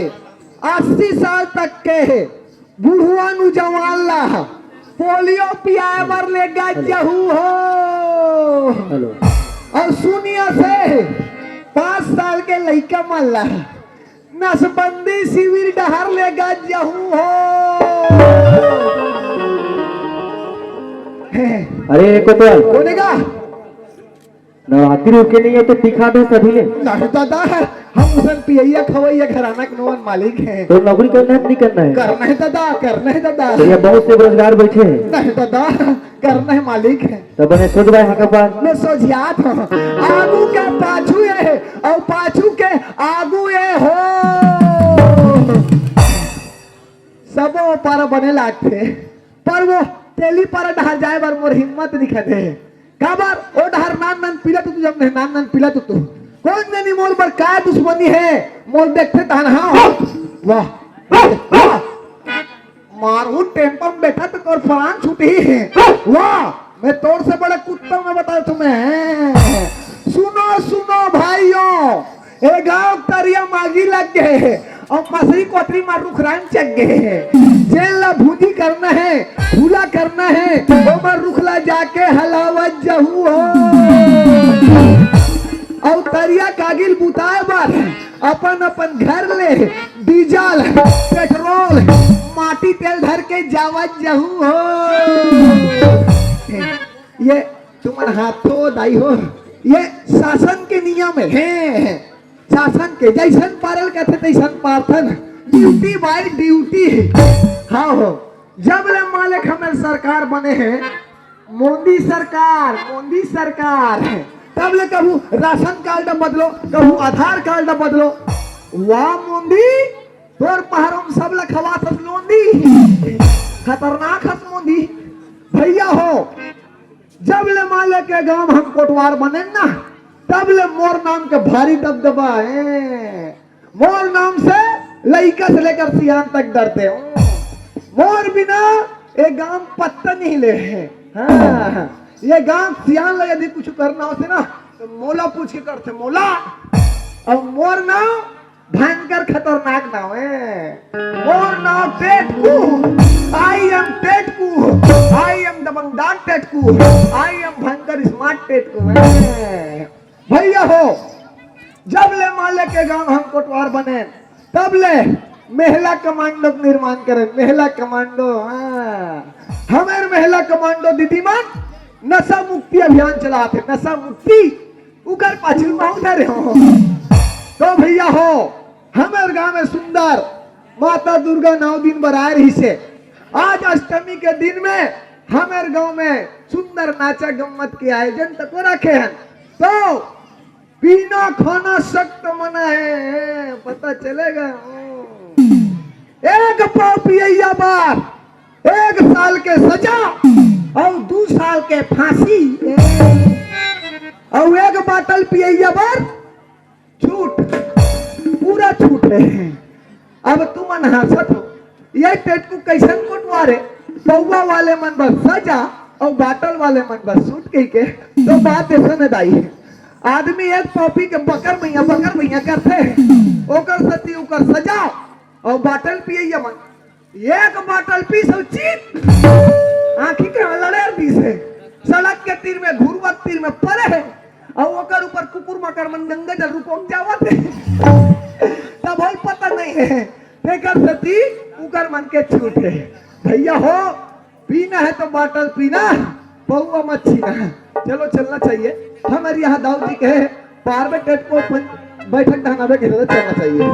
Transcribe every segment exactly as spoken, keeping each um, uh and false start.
अस्सी साल तक के बुढ़वा नु जवान ला पोलियो पियाए बर लेगा जहू हो। हेलो। अउ शून्य से पाँच साल के लइका मन ला नसबंदी शिविर डहर लेगा जहू हो। अरे कोतवाल, कोने का? नवरात्रि रुके नहीं है तो दिखा दे सभी ले। नहीं दादा, हम उसन पियैया खवैया घराना के नोन मालिक है। तो नौकरी करना है कि नहीं करना है? करना है दादा, करना है दादा। तो ये बहुत से बेरोजगार बैठे हैं, नहीं दादा, करना है मालिक है। तो बने सोच भाई हका पार। मैं सोझियात हूँ, आगू के पाछू ये है और पाछू के आगू ये हो। सबो पर बने लागथे, पर वो तेली पर डहर जाए बर मोर हिम्मत दिखत है। काबर ओ डहर नान नान पीला तो तू जब नहीं नान नान पीला तो तू कौन जनी मोर बर का दुश्मनी है? मोर देखते तहन हाँ। वाह, वाह। मारू टेम्पो में बैठा तो तोर प्राण छूट ही है। वाह, मैं तोर से बड़ा कुत्ता मैं बता तुम्हें। सुनो सुनो भाइयों, ए गांव तरिया मागी लग गए और मछली कोतरी मार रुखरान चक गए। जेल ला भूजी करना है, भूला करना है, ओमर रुखला जाके हलावत जहू हो। और तरिया कागिल बुताए बर अपन अपन घर ले डीजल, पेट्रोल, माटी तेल धर के जावत जहू हो। ये तुमन हाथो दाई हो, ये शासन के नियम है। शासन के जैसन पारल कहते तैसन पारथन। ड्यूटी बाय ड्यूटी। हाँ हो, जब ले मालिक हमर सरकार बने हैं, मोदी सरकार, मोदी सरकार, तब ले कहूँ राशन कार्ड बदलो, कहूँ आधार कार्ड बदलो। वाह मोदी, तोर पहाड़ों में सब ला खवात हस लोंदी। खतरनाक हस मोदी। भैया हो, जब ले मालिक के गांव हम कोटवार बने ना, तब ले मोर नाम के भारी दबदबा है। मोर नाम से लइका से लेकर सियान तक डरते हो। मोर बिना ये गांव पत्ता नहीं ले है। हाँ, ये गांव सियान ला यदि कुछ करना होते ना, तो मोला पूछ के करते, मोला। अब मोर नाम भयंकर खतरनाक नाम है। मोर नाम Tetku. I am Tetku. I am दबंगदार टेटकू। I am भयंकर स्मार्ट टेटकू है। भैया हो, जब ले मालिक के गांव हम कोटवार बने, तब ले महिला कमांडो के निर्माण करे। महिला कमांडो, हाँ, हमर महिला कमांडो दीदी मन नशा मुक्ति अभियान चलाते। नशा मुक्ति, उकर पाछू में उधर हो। तो भैया हो, हमर गांव में सुंदर माता दुर्गा नौ दिन बर आए रहिसे। आज अष्टमी के दिन में हमर गांव में सुंदर नाचा गम्मत के आयोजन तको रखे हैं। तो पीना खाना सख्त मना है, पता चलेगा। एक पाव पियैया बर एक साल के सजा और दू साल के फांसी, और एक बाटल पियैया बर छूट, पूरा छूट है। अब तुमन हंसत हो, ये टेटकू कैसन कोटवार है? पौवा वाले मन बस सजा और बाटल वाले मन बस छूट कह के। तो बात ऐसा न दाई है, आदमी एक पाव पी के बकर भैया बकर भैया करते हैं, ओकर सती ओकर सजा और बाटल पियैया मन एक बाटल पीस अउ चीत आंखी के लड़ेर दिस हे। सड़क के तीर में, घुरुवा तीर में परे हे। अउ ओकर ऊपर कुकुर मकर मन गंगा जल रुकोम जावत हे। तब होल पता नहीं हे। तेकर सेती उकर मन के छूट हे। भैया हो, पीना है तो बाटल पीना, पौवा मत छीना। चलो, चलना चाहिए। हमारे यहाँ दाऊ जी के पार में टेट को पन-, बैठक ढांगा में घेरे चलना चाहिए।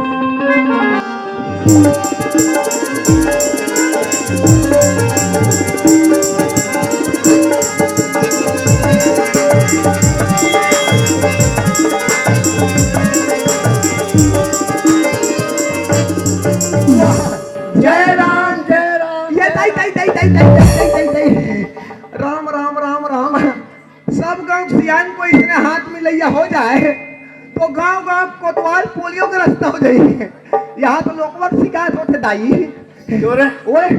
जय राम, जय राम। ये दाई, दाई, दाई। राम, राम, राम, राम। सब गांव सियान को इसने हाथ मिलैया हो जाए, तो गांव गांव कोतवाल पोलियो ग्रस्त हो जाए। यहाँ तो लोकवा के शिकायत होते दाई। क्यों रे? ओए,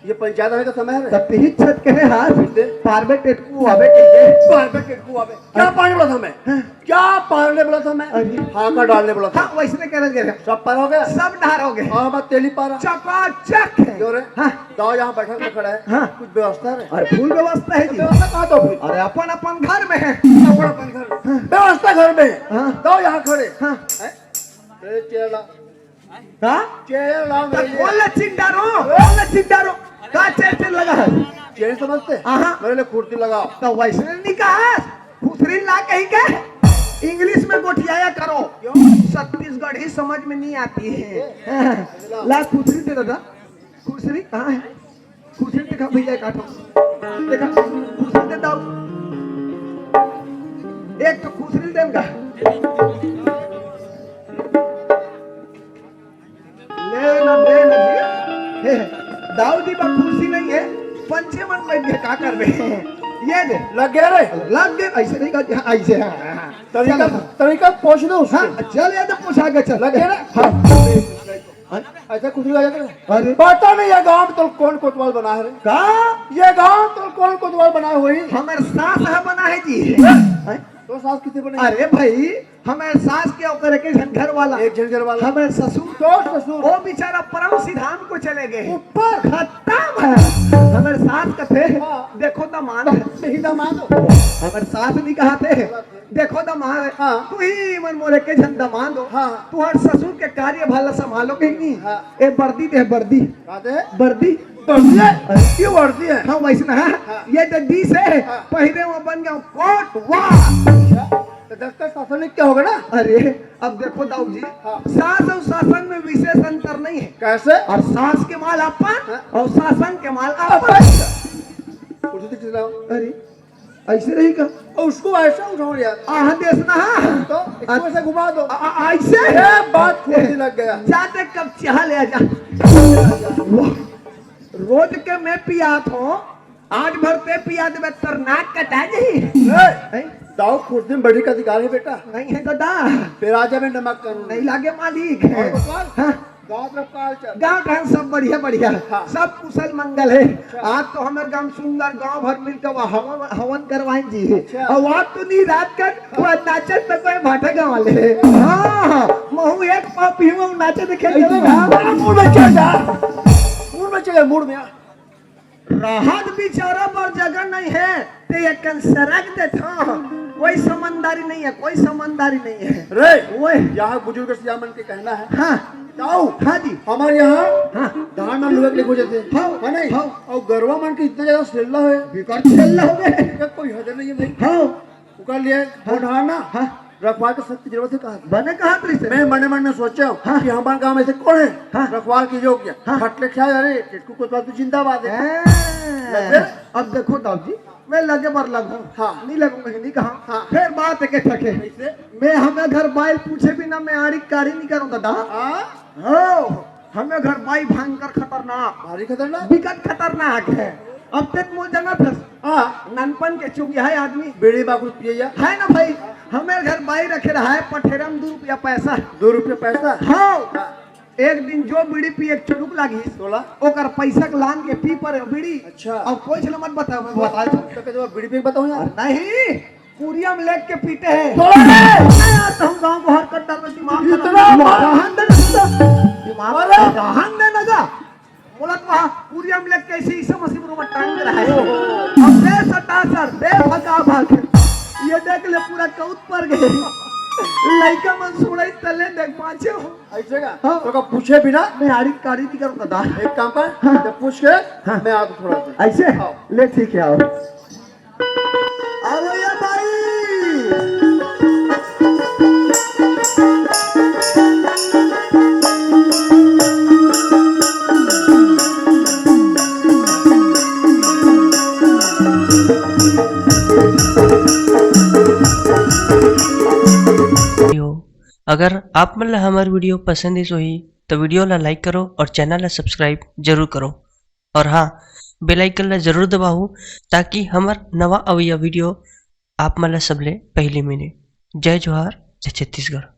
ये पंचायत आवे का समय हे रे। तब तिही छत के हे हाथ। फिर दे। पार में टेटकू आवे के दे। पार में टेटकू आवे। क्या पारने बोला था मैं? हाँ। क्या पारने बोला था मैं? अरे। हाका डालने बोला था। हाँ, वैसने कहना चाह रहे। सब पार हो गया? सब डार हो गए। हाँ, बस तेली पारा। चकाचक है। क्यों रे? हाँ। दाऊ यहाँ बैठक में खड़ा है। हाँ। कुछ व्यवस्था है? अरे, full व्यवस्था है जी। व्यवस्था कहाँ तो फिर? अरे, अपन, अपन घर में है। अपन, अपन घर में। हाँ। व्यवस्था घर में है। हाँ। दाऊ यहाँ खड़े। हाँ। हैं? अरे, चेला। का? चेहरा लाल तो मेरे लिए। खोल ले चिंडारो, खोल ले चिंडारो। का चेहरा लगा है? चेहरा समझते? हाँ। मेरे लिए खुरसी लगाओ। तो वैसे नहीं कहा, खुसरी ला कहीं के? English में गोठियाया करो। क्यों? छत्तीसगढ़ी समझ में नहीं आती है। ये? ला खुसरी दे दादा। खुसरी कहाँ है? खुसरी दिखा भैया, काटो। देखा, खुसरी दे दाऊ। एक तो खुसरी देन का। ले ना, दे ना जी। हे, दाऊ जी बा खुसरी नहीं है, पंचे मन बैठ के का करबे? ये दे। लग गया रे? लग गया, ऐसे नहीं करते, हाँ, ऐसे, हाँ, हाँ, हाँ। तरीका, चल। तरीका पूछ लो उससे। हाँ, चल, ये तो पूछा के चल। लग गया ना? हाँ। हाँ? ऐसा खुसरी लग जाता है। अरे। पता नहीं ये गांव में तो कौन कोतवाल बना है रे? का? ये गांव तो कौन कोतवाल बना है वही? हमारे सास है बना है जी। हैं? तो सास कितने बने? अरे भाई, हमारे सास के ओकर एक झन घर वाला। एक झन घर वाला। हमारे ससुर। तो ससुर। वो बेचारा परम सिधाम को चले गए। ऊपर। खत्म है। हमारे सास का थे। हाँ। देखो दामाद। नहीं दामाद हो। हमारे सास नहीं कहा थे। देखो दामाद। हाँ। तू ही मन मोरे के झन दामाद हो। हाँ। तुहर ससुर के कार्य भाला संभालो कहीं नहीं। हाँ। ए वर्दी दे वर्दी। का दे? वर्दी। वर्दी है? अरे। ये वर्दी है? हाँ, वैसे ना। हाँ। ये तो दी से। हाँ। पहिरे में बन गया कोटवाल। अच्छा, तो दस्तर शासन में क्या होगा ना? अरे, अब देखो दाऊ जी, हाँ। सास और शासन में विशेष अंतर नहीं है। कैसे? और सास के माल अपन हाँ। और शासन के माल अपन। अपन। उल्टी चलाओ। अरे, ऐसे रही का? और उसको ऐसा उठाओ यार। आह, देश ना। तो इसको आ-, ऐसे घुमा दो। आ-, आ-, ऐसे? ये बात खुसरी लग गया। जा दे कप चाह ले आ जा। वाह। रोज के मैं पियात हूँ, आज भर ते पिया देबे, तर नाक कटा जाही। ए, हैं? दाऊ खुसरी में बढ़ी का अधिकार है बेटा। नहीं है दादा। फिर आ जाबे नमक कानून। नहीं लागे मालिक। और बकवास? हाँ। गाँव तरफ का हाल चाल? गाँव ढंग सब बढ़िया, बढ़िया। हाँ। सब कुशल मंगल है। अच्छा। आज तो हमारे गाँव सुंदर गाँव भर मिलकर वह हवन, हवन करवाएं जी। अच्छा। और आज तो नहीं रात का वह नाचत तो कोई भाटा गाँव वाले। हाँ, महू एक पाव पीहूँ, नाचे देखे एकदम चलो। हमारा मूड में चल जा। मूड में चल जा, मूड में आ। राहत बिचारा बर जगह नहीं है, ते एक कन सरक देथो। कोई समझदारी नहीं है, कोई समझदारी नहीं है। रे, ओए। यहाँ बुजुर्ग सियान मन के कहना है। हाँ। ताऊ, हाँ जी। हमारे यहाँ हाँ। धान ना लुए के लिए खोजे थे। हाँ, है नहीं? हाँ। और गरवा मन के इतना ज्यादा सेल्ला है। बिकट सेल्ला हो गए। ये कोई हद नहीं है भाई। हाँ। उकर लिए हाँ। ओढ़ाना, हाँ। रखवार के सख्त जरूरत है कहा। बने कहा तो इसे। मैं मने मन में सोचा हूँ हाँ। कि हमारे गांव में से कौन है हाँ। रखवार के योग्य। हाँ। खटले ख्याल, अरे, टिटकू कोतवाल तो जिंदाबाद है। हाँ। लगे? अब देखो दाऊ जी, मैं लगे बर लगूं। हाँ। नहीं लगूंगा, नहीं कहा। हाँ। फिर बात है के ठके। कैसे? मैं हमें घर बाइल पूछे बिना मैं आड़ी कारी नहीं करूँ दादा। हाँ? हो, हमें घर बाई भयंकर खतरनाक। भारी खतरनाक? बिकट खतरनाक है। अब तक मोल जाना था। हाँ। ननपन के चुगिया है आदमी। बीड़ी बाकुल पिए या? है ना भाई, हमें घर बाई रखे रहा है पठेरा में दो रुपया पैसा। दो रुपया पैसा? हाँ। हाँ। एक दिन जो बीड़ी पिए के चुनुक लागी, तोला? ओकर पैसा के लान के पी पर बीड़ी। अच्छा। अब कोई चलो मत बताओ, मैं बता दूं। तो कहे, बीड़ी पी के बताऊं यार? नहीं। पुरिया में लेके पीटे हैं। तोड़ा रे! नहीं यार, तो हम गाँव बाहर कट्टर में दिमाग इतना खराब। मार। रहन दे ना। दिमाग अरे! रहन दे ना जा। बोलत वहाँ पुरिया में लेके ऐसे ईसा मसीह बरोबर टांग रहा है। ओहो। अब दे सटा सर, दे भगा भाग। ये देख ले पूरा कौत पर गए। लइका मन सुड़ई तले देख बाँचे हो। ऐसे का? हाँ। तो का पूछे बिना? मैं आड़ी काड़ी नहीं करूँगा दा। एक काम कर, हाँ। जब पूछ के, हाँ। मैं आ तो थोड़ा सा। ऐसे? हाँ। ले ठीक है, आओ। अरे ये भाई। अगर आप मन ला हमर video पसंद आइस होही, तो video ला like करो और channel ला subscribe जरूर करो। और हाँ, bell icon ला जरूर दबाओ, ताकि हमर नवा अवइया video आप मन ला सबले पहली मिले। जय जोहार, जय छत्तीसगढ़।